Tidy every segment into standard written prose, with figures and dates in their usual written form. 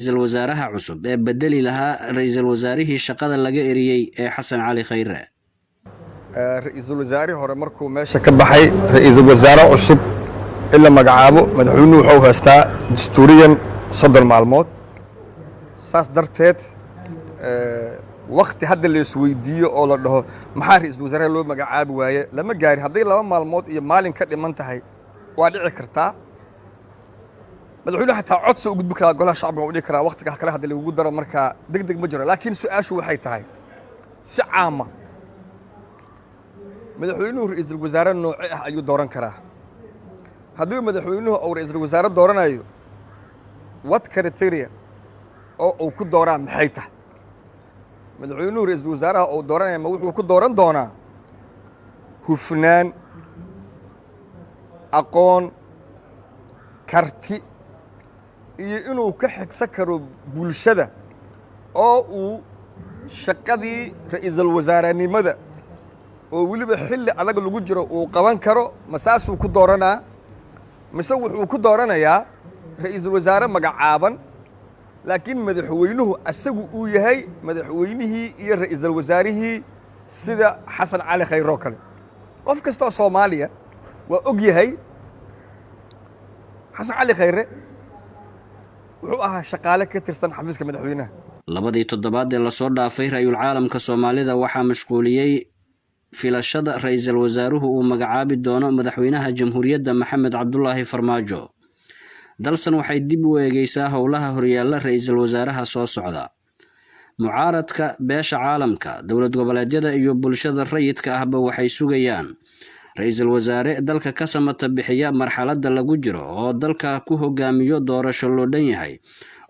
Ra'iisul wasaaraha cusub ee bedeli lahaa ra'iisul wasaarihii shaqada laga eriyey ee Xasan Cali Khayre. Ra-iisul wasaarihii hore markuu meesha ka baxay, ra-iisul wasaare cusub in la magacaabo madaxweynuhu wuxuu haystaa dastuuriyan 30 maalmood. Saas darteed, wakti hadda la isweydiiyo oo la dhaho maxaa ra-iisul wasaaraha loo magacaabi waaye lama gaarin. Hadday 2 maalmood iyo maalin ka dhiman tahay, waa dhici kartaa. Madaxweynuhu xataa codsa u gudbi karaa golaha shacbiga, u dhihi karaa waktiga kale hadda lagugu daro. Markaa deg deg ma jiro, laakiin su-aashu waxay tahay si caama: madaxweynuhu ra-iisul wasaare nooce ah ayuu dooran karaa? Haddii madaxweynuhu uu ra-iisul wasaare dooranayo, what criteria oo uu ku dooraa maxay tahay? Madaxweynuhu ra-iisul wasaaraha uu dooranaya ma wuxuu ku dooran doonaa hufnaan, aqoon, karti iyo inuu ka xigsan karo bulshada oo uu shaqadii ra'iisul wasaarenimada oo weliba xilli adag lagu jiro uu qaban karo? Ma saasuu ku dooranaa, mise wuxuu ku dooranayaa ra'iisul wasaare magacaaban, laakiin madaxweynuhu asagu uu yahay madaxweynihii iyo ra'iisul wasaarihii, sida Xasan Cali Khayre oo kale? Qof kastoo Soomaaliya waa og yahay Xasan Cali Khayre wuxuu ahaa shaqaale ka tirsan xafiiska madaxweynaha. Labadii toddobaad ee lasoo dhaafay, ra'yul caalamka Soomaalida waxaa mashquuliyey filashada ra'iisul wasaaruhu uu magacaabi doono madaxweynaha Jamhuuriyadda Maxamed Cabdulaahi Farmaajo. Dalsan waxay dib u eegeysaa howlaha horyaalla ra'iisul wasaaraha soo socda. Mucaaradka, beesha caalamka, dowlad goboleedyada iyo bulshada rayidka ahba waxay sugayaan ra-iisul wasaare dalka ka samata bixiya marxaladda lagu jiro oo dalka ku hogaamiyo doorasho loo dhan yahay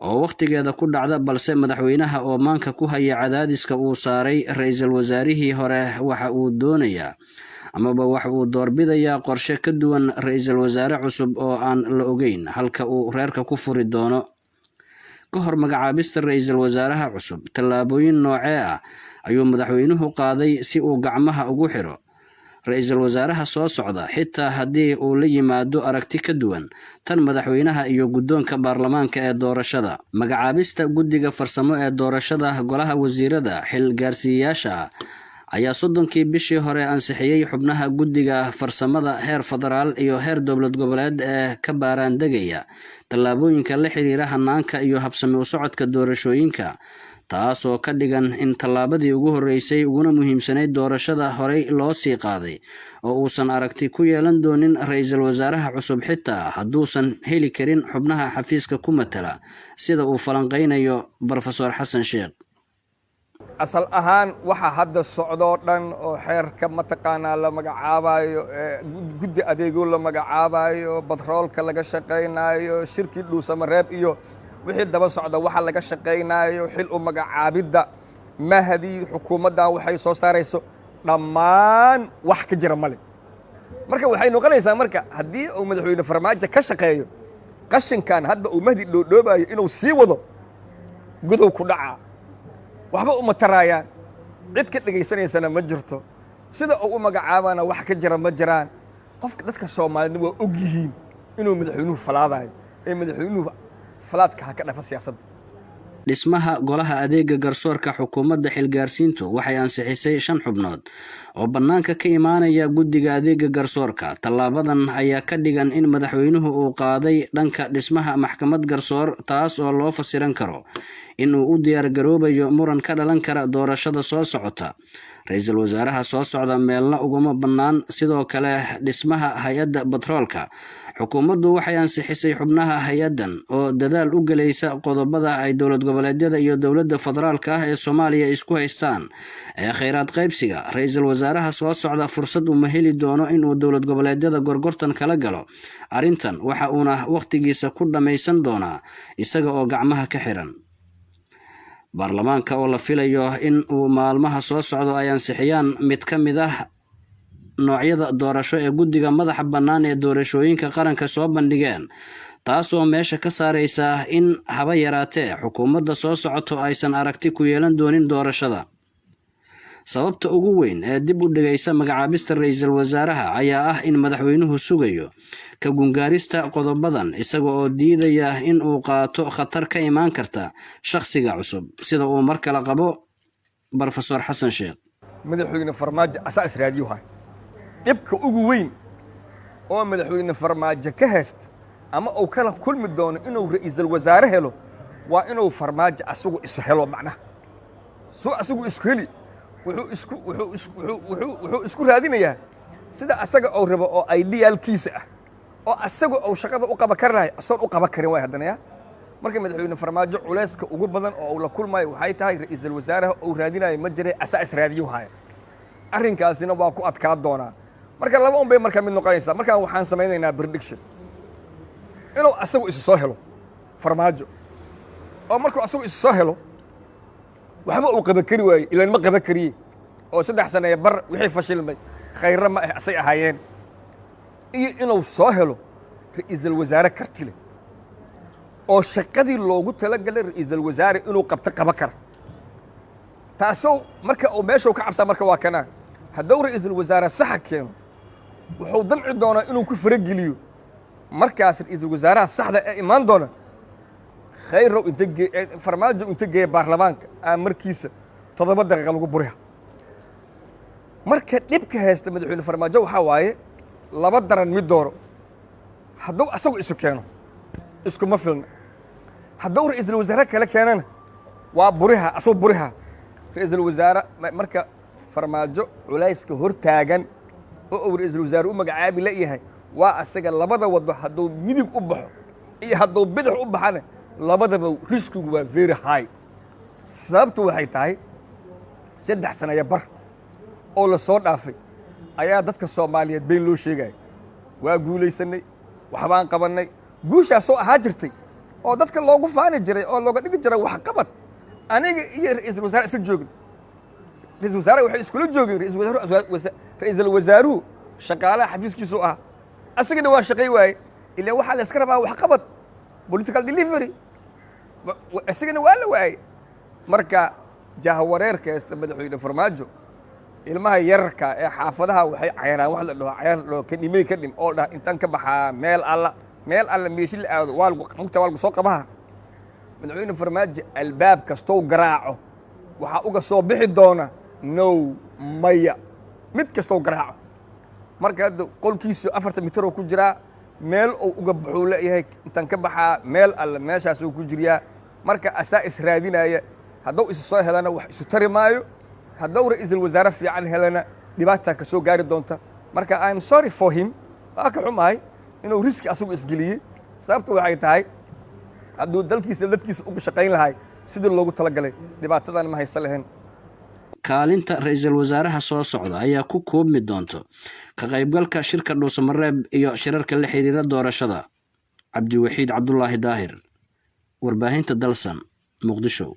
oo wakhtigeeda ku dhacda. Balse madaxweynaha oo maanka ku haya cadaadiska uu saaray ra-iisul wasaarihii hore, waxa uu doonayaa amaba waxa uu doorbidayaa qorshe ka duwan ra-iisul wasaare cusub oo aan la ogeyn halka uu reerka ku furi doono. Ka hor magacaabista ra-iisul wasaaraha cusub, tallaabooyin noocee ah ayuu madaxweynuhu qaaday si uu gacmaha ugu xiro ra-iisul wasaaraha soo socda, xitaa haddii uu la yimaado aragti ka duwan tan madaxweynaha iyo guddoonka baarlamaanka ee doorashada? Magacaabista guddiga farsamo ee doorashada golaha wasiirada xil gaarsiiyayaasha ah ayaa 30-kii bishii hore ansixiyey xubnaha guddiga farsamada heer federaal iyo heer dowlad goboleed ee ka baaraandegaya tallaabooyinka la xiriira hanaanka iyo habsami u socodka doorashooyinka, taasoo ka dhigan in tallaabadii ugu horreysay uguna muhiimsanayd doorashada horey loo sii qaaday oo uusan aragti ku yeelan doonin ra-iisul wasaaraha cusub, xitaa hadduusan heli karin xubnaha xafiiska ku matala, sida uu falanqeynayo Brofesor Xasan Sheekh. Asal ahaan waxa hadda socdoo dhan oo xeerka mataqaanaa la magacaabayo, guddi adeegoo la magacaabayo, batroolka laga shaqaynaayo, shirkii Dhuusamareeb iyo wixii daba socda waxa laga shaqaynaayo, xil u magacaabidda Mahdi, xukuumaddan waxay soo saarayso dhammaan wax ka jira male. Marka waxay noqonaysaa, marka haddii uu madaxweyne Farmaajo ka shaqeeyo qashinkan hadda uu Mahdi dhoodhoobayo inuu sii wado, godow ku dhacaa, waxba uma taraayaan, cid ka dhegaysanaysana ma jirto, sida uu u magacaabana wax ka jira ma jiraan. Qofka dadka Soomaalida waa og yihiin inuu madaxweynuhu falaadayo ee madaxweynuhu falaadka ha ka dhafa siyaasadda. Dhismaha golaha adeega garsoorka: xukuumadda xilgaarsiintu waxay ansixisay shan xubnood oo bannaanka ka imaanaya guddiga adeega garsoorka. Tallaabadan ayaa ka dhigan in madaxweynuhu uu qaaday dhanka dhismaha maxkamad garsoor, taas oo loo fasiran karo in uu u diyaargaroobayo muran ka dhalan kara doorashada soo socota. Ra-iisul wasaaraha soo socda meelna uguma bannaan. Sidoo kale, dhismaha hay-adda batroolka: xukuumaddu waxay ansixisay xubnaha hay-addan oo dadaal u gelaysa qodobada ay dowlad goboleedyada iyo dowladda federaalka ah ee Soomaaliya isku haystaan ee kheyraad qaybsiga. Ra-iisul wasaaraha soo socda fursad uma heli doono inuu dowlad goboleedyada gorgortan kala galo arrintan, waxa uuna wakhtigiisa ku dhammaysan doonaa isaga oo gacmaha ka xiran. Baarlamaanka oo la filayo in uu maalmaha soo socdo ay ansixiyaan mid ka mid ah noocyada doorasho ee guddiga madaxa bannaan ee doorashooyinka qaranka soo bandhigeen, taasoo meesha ka saaraysa in haba yaraatee xukuumadda soo socoto aysan aragti ku yeelan doonin doorashada. Sababta ugu weyn ee dib u dhigaysa magacaabista ra-iisul wasaaraha ayaa ah in madaxweynuhu sugayo ka gungaarista qodobadan, isaga oo diidaya in uu qaato khatar ka imaan karta shakhsiga cusub, sida uu mar kale qabo Brofesor Xasan Sheekh. Madaxweyne Farmaajo asaa israadiyo hay. Dhibka ugu weyn oo Madaxweyne Farmaajo ka haysta ama uu kala kulmi doono inuu ra'iisul wasaare helo waa inuu Farmaajo asagu isu helo. Macnaha suu asagu isku heli, wuxuu isku raadinayaa sida asaga uu rabo oo idealkiisa ah oo asaga uu shaqada u qaban kari lahay asoon u qaban karin waay. Haddana ya marka Madaxweyne Farmaajo culayska ugu badan oo uu la kulmayo waxay tahay ra'iisul wasaaraha uu raadinayo ma jiray, asaa israadiyo haya. Arrinkaasina waa ku adkaa doonaa. Marka laba un bay markaa mid noqonaysaa. Markaan waxaan samaynaynaa prediction inuu asagu isu soo helo Farmaajo, oo markuu asagu isu soo helo waxba uu qaban kari waaye, ilaan ma qaban kariye oo 3 saneeye bar wixii fashilmay khayrra ma ah asay ahaayeen, iyo inuu soo helo ra'iisul wasaare karti leh oo shaqadii loogu talagalay ra'iisul wasaare inuu qabto qaban kara. Taasoo marka uu meeshuu ka cabsaa marka waa kanaa: hadduu ra'iisul wasaare saxa keeno, wuxuu damci doonaa inuu ku farageliyo markaas ra'iisul wasaaraha saxda ee imaan doona. Khayrow inta gee, Farmaajo inta geeya baarlamaanka aa markiisa 7 daqiiqa lagu buriha. Marka dhibka haysta Madaxweyne Farmaajo waxaa waaye laba daran mid dooro. Hadduu asagu isu keeno iskuma filna, hadduu ra'iisul wasaare kale keenana waa buriha, asagoo buriha ra'iisul wasaare. Marka Farmaajo culayska hor taagan oo uu ra'iisul wasaare u magacaabi la yahay waa asaga labada wado, hadduu midig u baxo iyo hadduu bidix u baxana labadaba riskigu waa very high. Sababtu waxay tahay 3 sanaya bar oo la soo dhaafay ayaa dadka Soomaaliyeed been loo sheegaya: waa guulaysanay, waxbaan qabannay. Guushaasoo ahaa jirtay oo dadka loogu faani jiray oo looga dhigi jiray waxqabad. Aniga iyo ra'iisul wasaare isla joogin, ra'iisul wasaare waxay iskula joogeen, ra'iisul wasaaruhu shaqaalaha xafiiskiisu ahaa, asagana waa shaqay waaye. Ilaa waxaa la iska rabaa waxqabad, political delivery, isagana waa la waayey. Marka jahwareerka haysta Madaxweyne Farmaajo, ilmaha yararka ee xaafadaha waxay cayraan wax la dhaho cayar la dhaho kadhimey ka dhim oo dhah intaan ka baxaa meel alla meel alla meeshi la aado waa lagu mugta, waa lagu soo qabaha. Madaxweyne Farmaajo albaab kastou garaaco waxaa uga soo bixi doona no, maya, mid kastou garaaco. Marka hadda qolkiisu 40 mitir oo ku jiraa, meel uu uga baxuu leeyahay, intaan ka baxaa meel alle meeshaasuu ku jiryaa. Marka asaa israadinaya. Hadduu isu soo helana wax isu tari maayo, hadduu ra'iisul wasaare fiican helana dhibaataa ka soo gaari doonta. Marka I'm sorry for him, waa ka xumahay inuu riski asagu isgeliyey. Sababta waxay tahay hadduu dalkiisa dadkiisa uga shaqayn lahay sidii loogu talagalay, dhibaatadan ma haysta lahayn. Kaalinta ra-iisul wasaaraha soo socda ayaa ku koobmi doonto ka qaybgalka shirka Dhuusamareeb iyo shirarka la xiriira doorashada. Cabdiwaxiid Cabdulaahi Daahir, warbaahinta Dalsan, Muqdisho.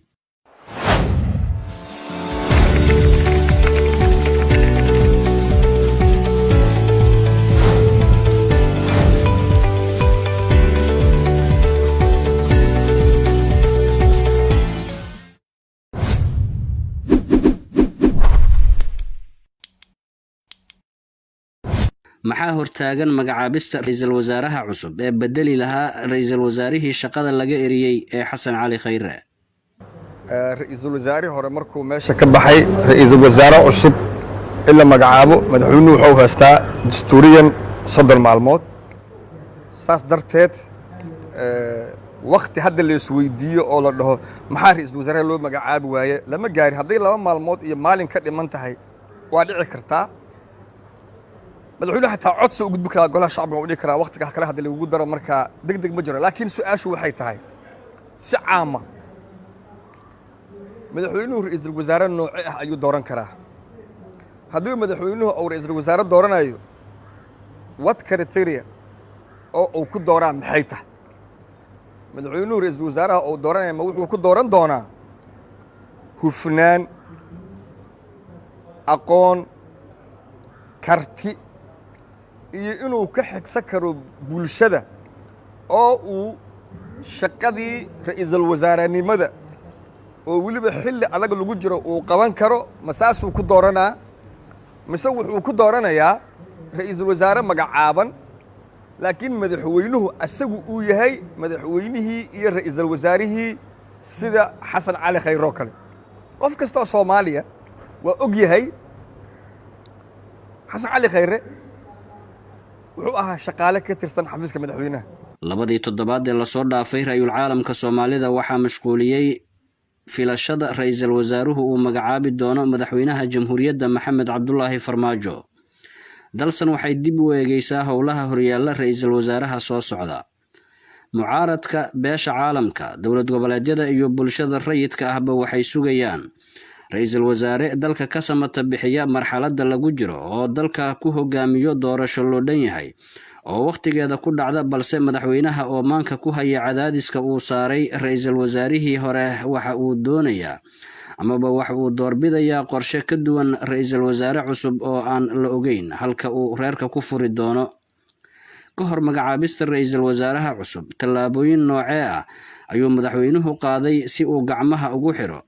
Maxaa hortaagan magacaabista ra-iisul wasaaraha cusub ee bedeli lahaa ra-iisul wasaarihii shaqada laga eriyey ee Xasan Cali Khayre? Ra-iisul wasaarihii hore markuu meesha ka baxay, ra-iisul wasaare cusub in la magacaabo madaxweynuhu wuxuu haystaa dastuuriyan 30 maalmood. Saas darteed wakti hadda la isweydiiyo oo la dhaho maxaa ra-iisul wasaaraha loo magacaabi waaye lama gaarin. Hadday 2 maalmood iyo maalin ka dhiman tahay waa dhici kartaa. Madaxweynuhu xataa codsa u gudbi karaa golaha shacbiga, u dhihi karaa waktiga kale hadda lagugu daro. Markaa deg deg ma jiro, laakiin su-aashu waxay tahay si caama: madaxweynuhu ra-iisul wasaare nooce ah ayuu dooran karaa? Haddii madaxweynuhu uu ra-iisul wasaare dooranayo, what criteria oo uu ku dooraa maxay tahay? Madaxweynuhu ra-iisul wasaaraha uu dooranaya ma wuxuu ku dooran doonaa hufnaan, aqoon, karti iyo inuu ka xigsan karo bulshada oo uu shaqadii ra'iisul wasaarenimada Oo weliba xilli adag lagu jiro uu qaban karo, ma saasuu ku dooranaa mise wuxuu ku dooranayaa ra'iisul wasaare magacaaban, laakiin madaxweynuhu asagu uu yahay madaxweynihii iyo ra'iisul wasaarihii, sida Xasan Cali Khayr oo kale? Qof kastoo Soomaaliya waa og yahay Xasan Cali Khayre wuxuu ahaa shaqaale ka tirsan xafiiska madaxweynaha. 2dii toddobaad ee lasoo dhaafay, ra-yul caalamka Soomaalida waxaa mashquuliyey filashada ra-iisul wasaaruhu uu magacaabi doono madaxweynaha Jamhuuriyadda Maxamed Cabdulaahi Farmaajo. Dalsan waxay dib u eegeysaa howlaha horyaalla ra-iisul wasaaraha soo socda. Mucaaradka, beesha caalamka, dowlad goboleedyada iyo bulshada rayidka ahba waxay sugayaan ra-iisul wasaare dalka ka samata bixiya marxaladda lagu jiro oo dalka ku hogaamiyo doorasho loo dhan yahay oo wakhtigeeda ku dhacda. Balse madaxweynaha oo maanka ku haya cadaadiska uu saaray ra-iisul wasaarihii hore, waxa uu doonayaa amaba waxa uu doorbidayaa qorshe ka duwan, ra-iisul wasaare cusub oo aan la ogeyn halka uu reerka ku furi doono. Ka hor magacaabista ra-iisul wasaaraha cusub, tallaabooyin noocee ah ayuu madaxweynuhu qaaday si uu gacmaha ugu xiro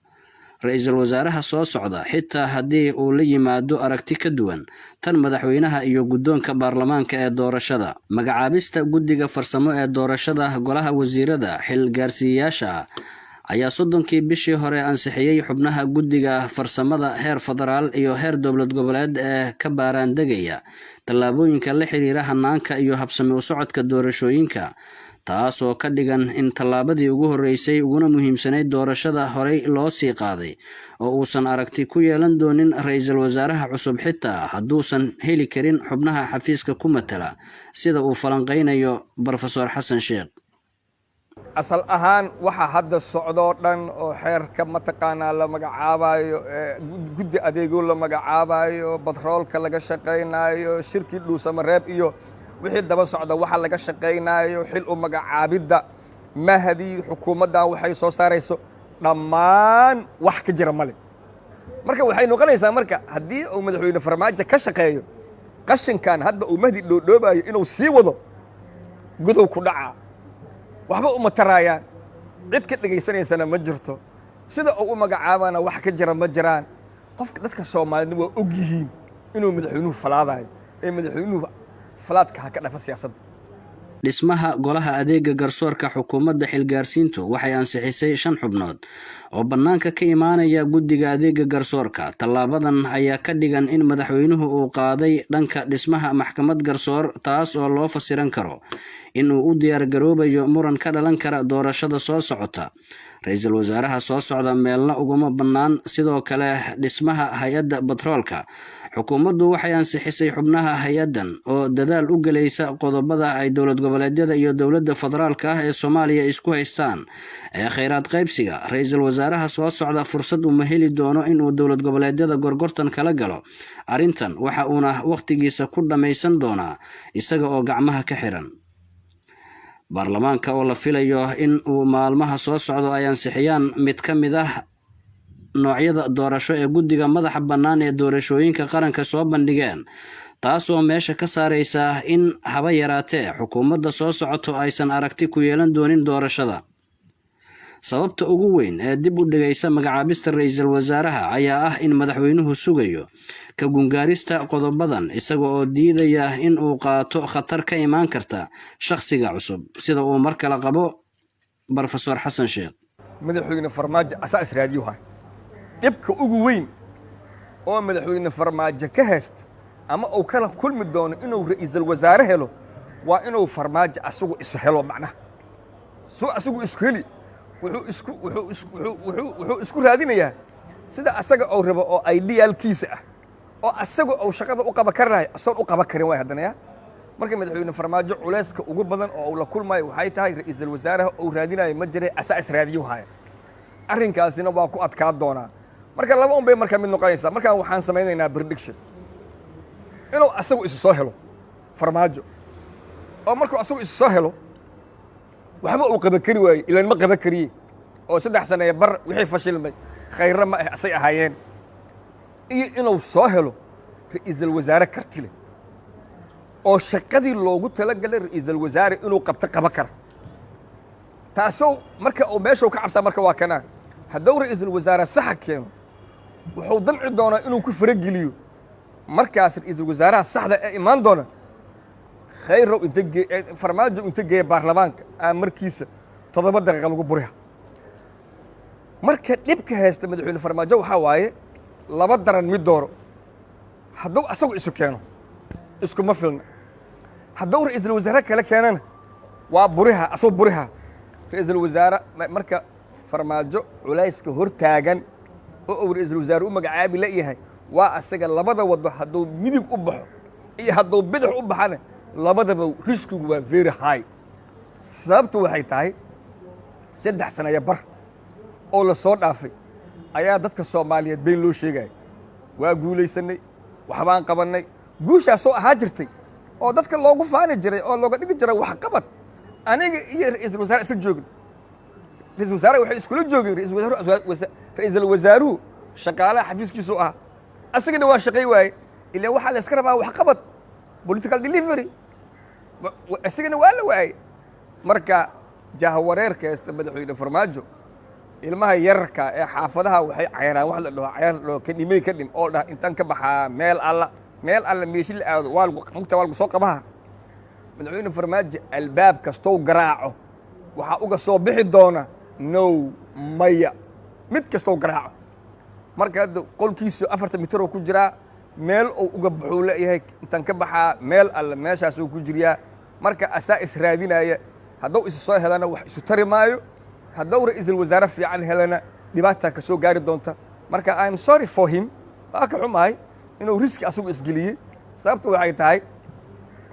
ra-iisul wasaaraha soo socda, xitaa haddii uu la yimaado aragti ka duwan tan madaxweynaha iyo guddoonka baarlamaanka ee doorashada? Magacaabista guddiga farsamo ee doorashada. Golaha wasiirada xil gaarsiiyayaasha ah ayaa 30kii bishii hore ansixiyey xubnaha guddiga farsamada heer federaal iyo heer dowlad goboleed ee ka baaraandegaya tallaabooyinka la xiriira hanaanka iyo habsami u socodka doorashooyinka, taasoo ka dhigan in tallaabadii ugu horreysay uguna muhiimsanayd doorashada horey loo sii qaaday oo uusan aragti ku yeelan doonin ra-iisul wasaaraha cusub, xitaa hadduusan heli karin xubnaha xafiiska ku matala, sida uu falanqeynayo Brofesor Xasan Sheekh. Asal ahaan waxa hadda socdoo dhan oo xeerka mataqaanaa la magacaabayo, guddi adeegoo la magacaabayo, batroolka laga shaqaynaayo, shirkii Dhuusamareeb iyo wixii daba socda waxa laga shaqaynaayo, xil u magacaabidda Mahdi, xukuumaddan waxay soo saarayso dhammaan wax ka jira male. Marka waxay noqonaysaa, marka haddii uu madaxweyne Farmaajo ka shaqeeyo qashinkan hadda uu Mahdi dhoodhoobayo inuu sii wado, godow ku dhacaa, waxba uma taraayaan, cid ka dhegaysanaysana ma jirto, sida uu u magacaabana wax ka jira ma jiraan. Qofka dadka Soomaalida waa og yihiin inuu madaxweynuhu falaadayo ee madaxweynuhu falaadka ha ka dhafa siyaasadda. Dhismaha golaha adeega garsoorka. Xukuumadda xilgaarsiintu waxay ansixisay shan xubnood oo bannaanka ka imaanaya guddiga adeega garsoorka. Tallaabadan ayaa ka dhigan in madaxweynuhu uu qaaday dhanka dhismaha maxkamad garsoor, taas oo loo fasiran karo in uu u diyaargaroobayo muran ka dhalan kara doorashada soo socota. Ra-iisul wasaaraha soo socda meelna uguma bannaan. Sidoo kale, dhismaha hay-adda batroolka. Xukuumaddu waxay ansixisay xubnaha hay-addan oo dadaal u gelaysa qodobada ay dowlad goboleedyada iyo dowladda federaalka ah ee Soomaaliya isku haystaan ee kheyraad qaybsiga. Ra-iisul wasaaraha soo socda fursad uma heli doono inuu dowlad goboleedyada gorgortan kala galo arrintan, waxa uuna wakhtigiisa ku dhammaysan doonaa isaga oo gacmaha ka xiran. Baarlamaanka oo la filayo in uu maalmaha soo socdo ay ansixiyaan mid ka mid ah noocyada doorasho ee guddiga madaxa bannaan ee doorashooyinka qaranka soo bandhigeen, taasoo meesha ka saaraysa in haba yaraatee xukuumadda soo socoto aysan aragti ku yeelan doonin doorashada. Sababta ugu weyn ee dib u dhigaysa magacaabista ra-iisul wasaaraha ayaa ah in madaxweynuhu sugayo ka gungaarista qodobadan, isaga oo diidaya in uu qaato khatar ka imaan karta shakhsiga cusub, sida uu mar kale qabo Brofesor Xasan Sheekh. Madaxweyne Farmaajo asaa israadiyo hay. Dhibka ugu weyn oo madaxweyne Farmaajo ka haysta ama uu kala kulmi doono inuu ra'iisul wasaare helo waa inuu Farmaajo asagu isu helo. Macnaha suu asagu isku heli, wuxuu isku wuxuu is wuxuu wuxuu wuxuu isku raadinayaa sida asaga uu rabo oo idealkiisa ah oo asaga uu shaqada u qaba karanayo, asoon u qaba karin waay haddana ya. Marka madaxweyne Farmaajo culayska ugu badan oo uu la kulmayo waxay tahay ra'iisul wasaaraha uu raadinayo ma jiray, asaa israadiyo haya. Arrinkaasina waa ku adkaa doonaa. Marka laba un bay marka mid noqonaysaa. Markaan waxaan samaynaynaa prediction inuu asagu isu soo helo Farmaajo, oo markuu asagu isu soo helo waxba uu qaba kari waaye, ilaan ma qaba kariye oo 3 saneeye bar wixii fashilmay khayrna ma ah asay ahaayeen, iyo inuu soo helo ra'iisul wasaare karti leh oo shaqadii loogu talagalay ra'iisul wasaare inuu qabto qaba kara. Taasoo marka uu meeshuu ka cabsaa marka waa kanaa. Hadduu ra-iisul wasaare saxa keeno, wuxuu damci doonaa inuu ku farageliyo markaas ra-iisul wasaaraha saxda ee imaan doona. Khayrow inta ge, Farmaajo inta geeya baarlamaanka aa markiisa 7 daqiiqa lagu buriha. Marka dhibka haysta madaxweyne Farmaajo waxaa waaye laba daran mid dooro. Hadduu asagu isu keeno, iskuma filna. Hadduu ra-iisul wasaare kale keenana, waa buriha, asagoo buriha ra-iisul wasaare. Marka Farmaajo culayska hor taagan oo uu ra-iisul wasaare u magacaabi la yahay waa asaga labada wado. Hadduu midig u baxo iyo hadduu bidix u baxana, labadaba riskigu waa very high. Sababtu waxay tahay, 3 sanayo bar oo la soo dhaafay ayaa dadka Soomaaliyeed been loo sheegaya: waa guulaysanay, waxbaan qabannay. Guushaasoo ahaa jirtay oo dadka loogu faani jiray oo looga dhigi jiray waxqabad. Aniga iyo ra-iisul wasaare isla joogin, ra-isul wasaare waxay iskula joogeen, ra-iisul wasaaruhu shaqaalaha xafiiskiisu ahaa, asagana waa shaqay waaye. Ilaa waxaa la iska rabaa waxqabad, political delivery, isagana waa la waayey. Marka jahwareerka haysta madaxweyne Farmaajo, ilmaha yararka ee xaafadaha waxay cayraan wax la dhaho cayar la dhaho ka dhimey ka dhim oo dhah intaan ka baxaa meel alla meel alla meeshi la aado waa lagu mugta, waa lagu soo qabaha. Madaxweyne Farmaajo albaab kastou garaaco waxaa uga soo bixi doona no, maya, mid kastou garaaco. Marka hadda qolkiisu 40 mitir oo ku jiraa, meel uu uga baxuu leeyahay. Intaan ka baxaa meel alle meeshaasuu ku jiryaa. Marka asaa israadinaya. Hadduu isu soo helana, wax isu tari maayo. Hadduu ra-iisul wasaare fiican helana, dhibaataa ka soo gaari doonta. Marka I'm sorry for him, waa ka xumahay inuu risk asagu isgeliyey. Sababtu waxay tahay,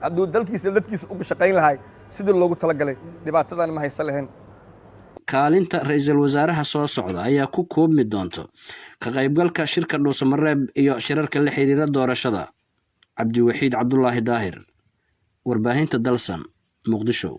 hadduu dalkiisa dadkiisa uga shaqayn lahay sidii loogu talagalay, dhibaatadan ma haysta lahayn. Kaalinta ra-iisul wasaaraha soo socda ayaa ku koobmi doonto ka qaybgalka shirka Dhuusamareeb iyo shirarka la xiriira doorashada. Cabdiwaxiid Cabdulaahi Daahir, warbaahinta Dalsan, Muqdisho.